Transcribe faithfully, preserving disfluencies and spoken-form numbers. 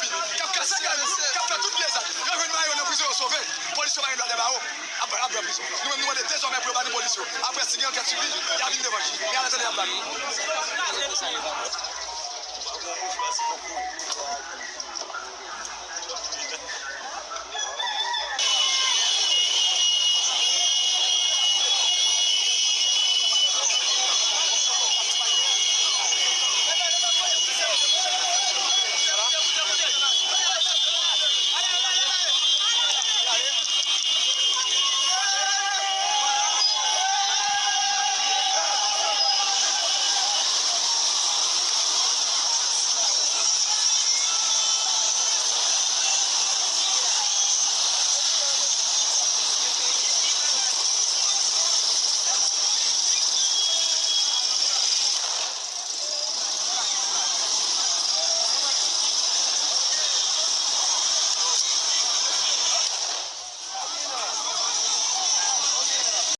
k ap kase kay moun, k ap fè tout vye zak. Yo jwenn mayo nan prizon, yo sove. Polis yo pa gen dwa dèba yo. Ap, ap pran prizon. Nou menm, nou mande dezòmè pou yo ba nou polis yo. Apre, si gen ankèt sou li, y a vin devan jij. Men alèzande y ap ba nou.